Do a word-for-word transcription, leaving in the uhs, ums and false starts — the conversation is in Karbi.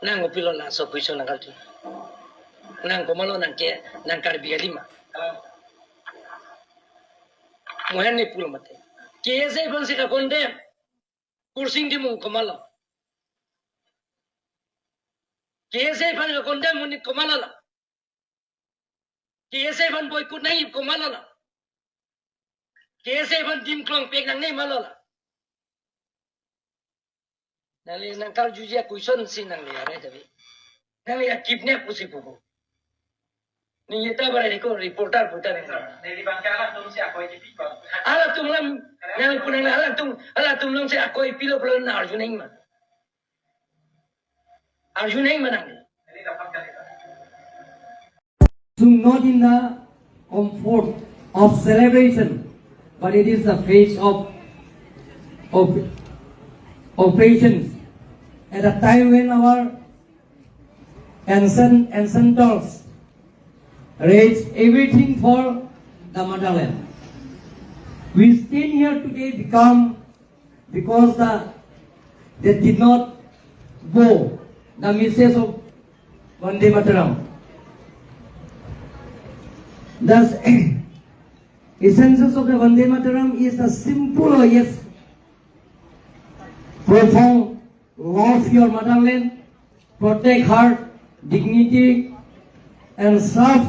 Nang kopilo laso question nang kalju. Nang komatlo nang ke, nang Karbi kali ma. Mohen ne pulo mate. K S A aphan si ka-condemn. Kursing Timung komatlo. K S A aphan ka-condemn monit komatlo la. K S A aphan boycott nangji komatlo la. K S A aphan dim klong pek nangne matlo la. Nangli nang kaljuji a-question si nangli arai tabi. Nangli a-kidnap pusi pupo. Neli ta barai ko reporter puta nang. Neli bang ke alangtum si akoi kipi ko. Alangtum lam nang punang alangtum, alangtum lam si akoi pilo pulo nang arju nangji ma. Arju nangji ma nang. Neli dapat kali. So not in the comfort of celebration, but it is the face of, of operations. At a time when our ancient, ancestors raised everything for the motherland. We stand here today become, because the, they did not bow the message of Vande Mataram. Thus, essence of the Vande Mataram is the simple, oh yes, profound love your motherland, protect her dignity, and serve